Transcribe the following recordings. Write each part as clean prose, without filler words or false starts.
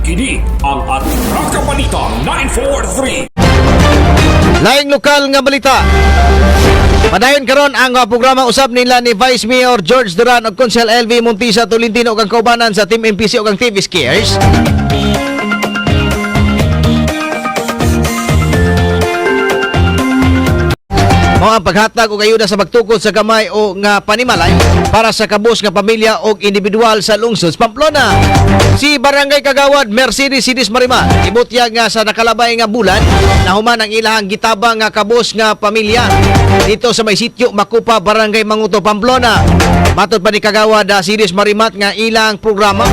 Kini ang Atraka Balita 943. Laing lokal nga balita. Padayon karon ang programa usab nila ni Vice Mayor George Duran ug Konsehal LV Montisa Tolentino ug ang kaubanan sa Team MPC ug ang TV Cares. Mao ang paghatag og ayuda sa pagtukod sa gamay o nga panimalay para sa kabus nga pamilya og individual sa lungsod sa Pamplona. Si Barangay Kagawad Mercedes Sidis Marima ibutyag nga sa nakalabay nga bulan nahuman ang ilahang gitabang nga kabus nga pamilya dito sa may sitio Makupa, Barangay Manguto, Pamplona. Matod pa ni Kagawad Sidis Marimat nga ilang programa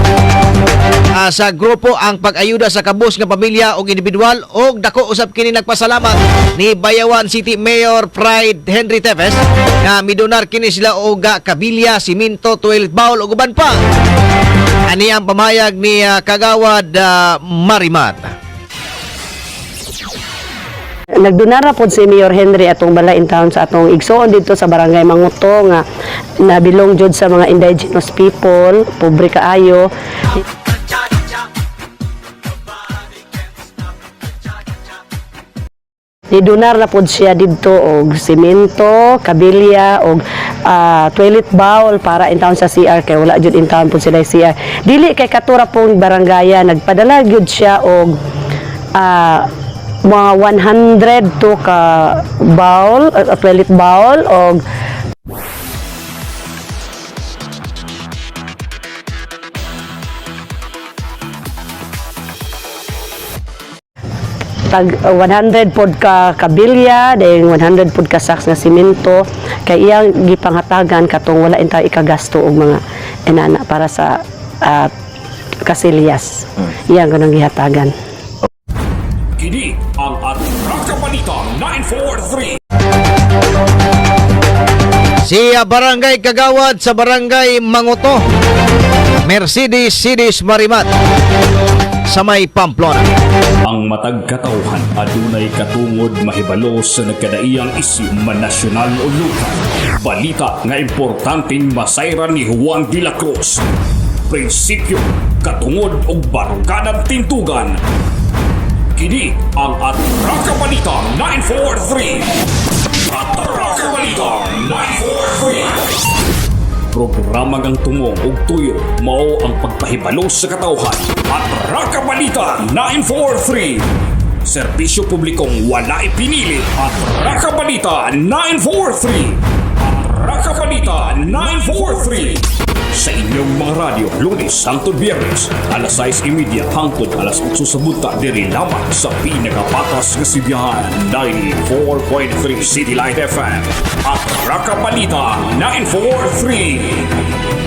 sa grupo ang pag-ayuda sa kabus nga pamilya og individual og dako usab kini nagpasalamat ni Bayawan City Mayor Pride Henry Teves nga midonar kini sila og kabilya, simento, toilet bowl ug uban pa. Ani ang pamayag ni Kagawad Marimat. Nagdonara pod si Mayor Henry atong balay in town sa atong igsoon dito sa Barangay Manguto nga nabilong jud sa mga indigenous people, pobre kaayo. Nidonar na pod siya didto og semento, kabilya og toilet bowl para in town sa CR kay wala jud in town pod sila CR. Dili kay katura pong barangaya nagpadala gyud siya og mga 100 to ka bowl, toilet bowl og tag 100 pod ka kabilya, dayon 100 pod ka sacks nga simento kay iyang gipanghatagan katong wala inta ikagasto og mga inana para sa kasilyas. Iyang kanang gihatagan. Kini ang Atraka Balita 943. Si Barangay Kagawad sa Barangay Manguto, Mercedes Sidis Marimat sa may Pamplona. Ang matag katawhan adunay katungod mahibalo sa nagkadaiyang isyu man nasyonal o lokal. Balita nga importanteng masayran ni Juan de la Cruz. Prinsipyo, katungod og barukadang tintugan. Kini ang Atraka Balita 943. Atraka Balita 943. Programa ngang tungong ug tuyo mao ang pagpahibalo sa katawhan. Atraka Balita 943. Serbisyo publikong walay pinili. Atraka Balita 943. Atraka Balita 943. Sa inyong mga radyo, Lunes hangtod Biyernes, alas 6:30 hangtod alas 8 sa buntag, diri lamang sa pinakapatas nga sibihan, 94.3 City Light FM. Atraka Balita 943.